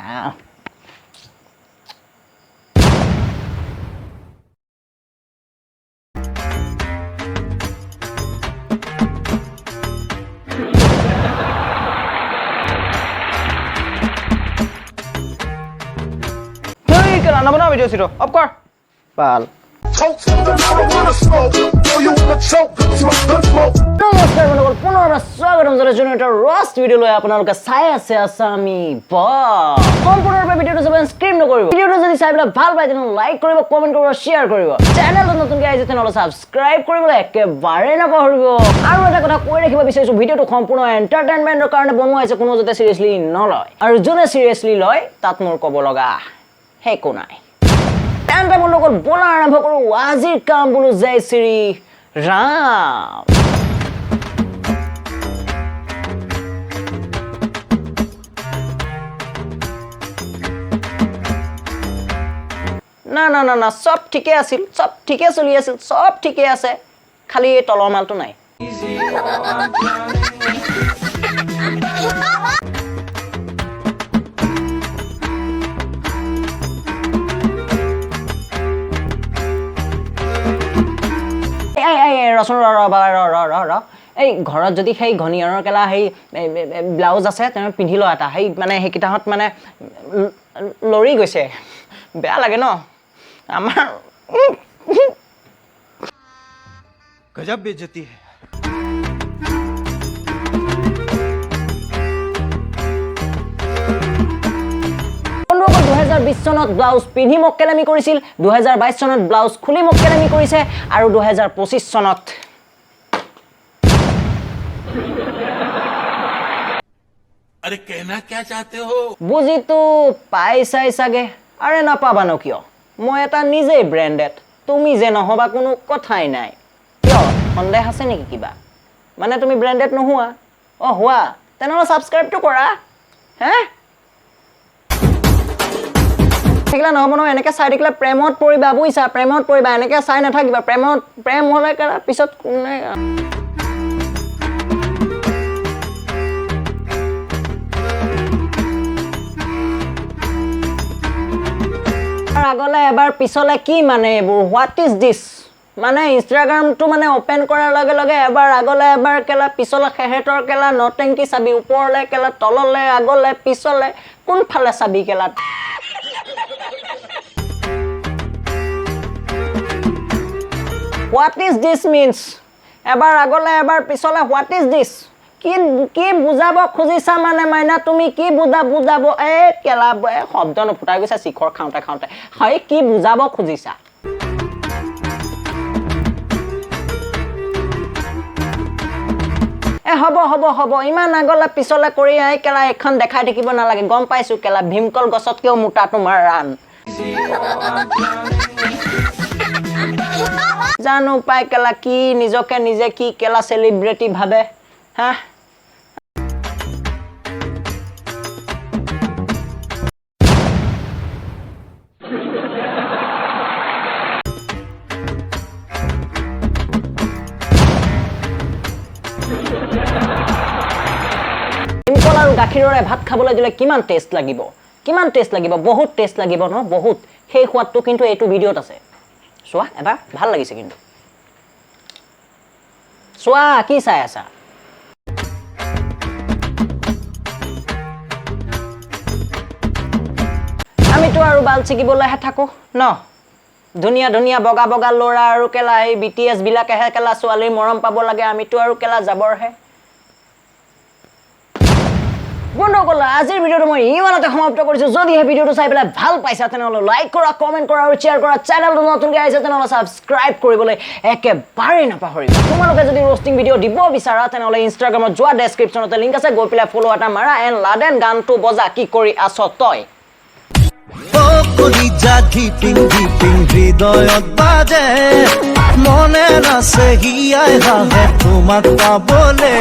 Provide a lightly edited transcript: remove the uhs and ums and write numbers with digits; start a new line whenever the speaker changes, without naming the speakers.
আহ। হেই, কেলা নবনাও ভিডিঅ' চিডিঅ', অফ কৰ বাল।
Marijuana smoke, throw you in a choke, smoke, gun smoke.
নমস্কাৰ বন্ধুসকল, পুনৰ স্বাগতম জনাইছোঁ এটা ৰষ্ট ভিডিঅ' লৈ। আপোনালোকে চাই আছে আছামি বা। সম্পূৰ্ণৰূপে ভিডিঅ'টো চাব, স্কিপ নকৰিব। ভিডিঅ'টো যদি চাই পেলাই ভাল পায়, তেনেহ'লে লাইক কৰিব, কমেণ্ট কৰিব, শ্বেয়াৰ কৰিব। চেনেলটো নতুনকৈ আহিছে, তেনেহ'লে ছাবস্ক্ৰাইব কৰিবলৈ একেবাৰে নাপাহৰিব। আৰু এটা কথা কৈ ৰাখিব বিচাৰিছোঁ, ভিডিঅ'টো সম্পূৰ্ণ এণ্টাৰটেইনমেণ্টৰ কাৰণে বনোৱা হৈছে, কোনো যাতে চিৰিয়াছলি নলয়। আৰু যোনে চিৰিয়াছলি লয়, তাত মোৰ ক'ব লগা একো নাই। তেন্তে বন্ধুসকল, ব'লা আৰম্ভ কৰোঁ আজিৰ কাম। বোলো জয় শ্ৰী ৰাম। না না না না, চব ঠিকে আছিল, চব ঠিকে চলি আছিল, চব ঠিকে আছে, খালি এই তলৰ মালটো নাই। এই এই এই, ৰচোন, ৰ ৰ বা, ৰ ৰ ৰ ৰ। এই ঘৰত যদি সেই ঘনীয়াৰৰ কেলা সেই ব্লাউজ আছে, তেওঁ পিন্ধি লোৱা এটা। সেই মানে সেইকেইটাহঁত মানে লৰি গৈছে, বেয়া লাগে ন আমাৰ।
गजब बेइज्जती है।
বন্ধুসকল, 2020 চনত ব্লাউজ পিন্ধি মক্কেলামি কৰিছিল, 2022 চনত ব্লাউজ খুলি মক্কেলামি কৰিছে আৰু 2025 চনত
अरे, कहना क्या चाहते हो?
বুজিতো পাইছাই চাগে। আৰে নাপাবানো কিয়, মই এটা নিজেই ব্ৰেণ্ডেড, তুমি যে নহবা কোনো কথাই নাই। কিয়, সন্দেহ আছে নেকি কিবা? মানে তুমি ব্ৰেণ্ডেড নোহোৱা? অঁ, হোৱা, তেনেহ'লে ছাবস্ক্ৰাইবটো কৰা। হে থাকিলে নহ'ব নহয়, এনেকৈ চাই থাকিলে প্ৰেমত পৰিবা, বুজিছা? প্ৰেমত পৰিবা, এনেকৈ চাই নাথাকিবা। প্ৰেমত প্ৰেম হ'লে কেলা পিছত কোনে আগলে এবাৰ পিছলে কি মানে এইবোৰ? What is this? মানে ইনষ্টাগ্ৰামটো মানে অ'পেন কৰাৰ লগে লগে এবাৰ আগলে, এবাৰ কেলা পিছলে, সেহেঁতৰ কেলা নটেংকি চাবি, ওপৰলে কেলা, তললে, আগলে, পিছলে, কোনফালে চাবি কেলা? What is this means? এবাৰ আগলে, এবাৰ পিছলে, what is this? কি কি বুজাব খুজিছা মানে মাইনা, তুমি কি বুজাব? এই কেলা, এই শব্দ নুফুটাই গৈছে চিখৰ খাওঁতে খাওঁতে। হয়, কি বুজাব খুজিছা? এ হ'ব হ'ব হ'ব, ইমান আগলে পিছলে কৰি এই কেলা এইখন দেখাই থাকিব নালাগে। গম পাইছো কেলা, ভীমকল গছতকৈও মোটা তোমাৰ ৰাণ। জানো পাই কেলা, কি নিজকে নিজে কি কেলা চেলিব্ৰিটি ভাবে হা? ভীমকল আৰু গাখীৰৰে ভাত খাবলৈ দিলে কিমান টেষ্ট লাগিব, কিমান টেষ্ট লাগিব, বহুত টেষ্ট লাগিব ন, বহুত। সেই সোৱাদটো কিন্তু এইটো ভিডিঅ'ত আছে, চোৱা এবাৰ, ভাল লাগিছে কিন্তু। চোৱা, কি চাই আছা? আমিতো আৰু বাল ছিগিবলৈহে থাকোঁ ন। ধুনীয়া ধুনীয়া বগা বগা ল'ৰা আৰু কেলা এই বিটিএছ বিলাকেহে কেলা ছোৱালীৰ মৰম পাব লাগে, আমিতো আৰু কেলা যাবৰহে। বন্ধুসকল, আজিৰ ভিডিঅ'টো মই ইমানতে সমাপ্ত কৰিছোঁ। যদিহে ভিডিঅ'টো চাই পেলাই ভাল পাইছা, তেনেহ'লে লাইক কৰা, কমেণ্ট কৰা আৰু শ্বেয়াৰ কৰা। চেনেলটো নতুনকৈ আহিছে, তেনেহ'লে ছাবস্ক্ৰাইব কৰিবলৈ একেবাৰেই নাপাহৰিবা। তোমালোকে যদি ৰ'ষ্টিং ভিডিঅ' দিব বিচাৰা, তেনেহ'লে ইনষ্টাগ্ৰামত যোৱা, ডেছক্ৰিপশ্যনতে লিংক আছে, গৈ পেলাই ফ'ল' এটা মাৰা। এণ্ড লাডেন গানটো বজা, কি কৰি আছ তই?
কলিজা ঢিপিং ঢিপিং হৃদয়ত বাজে, মনে নাচে, হিয়াই হাহে তোমাক পাবলে।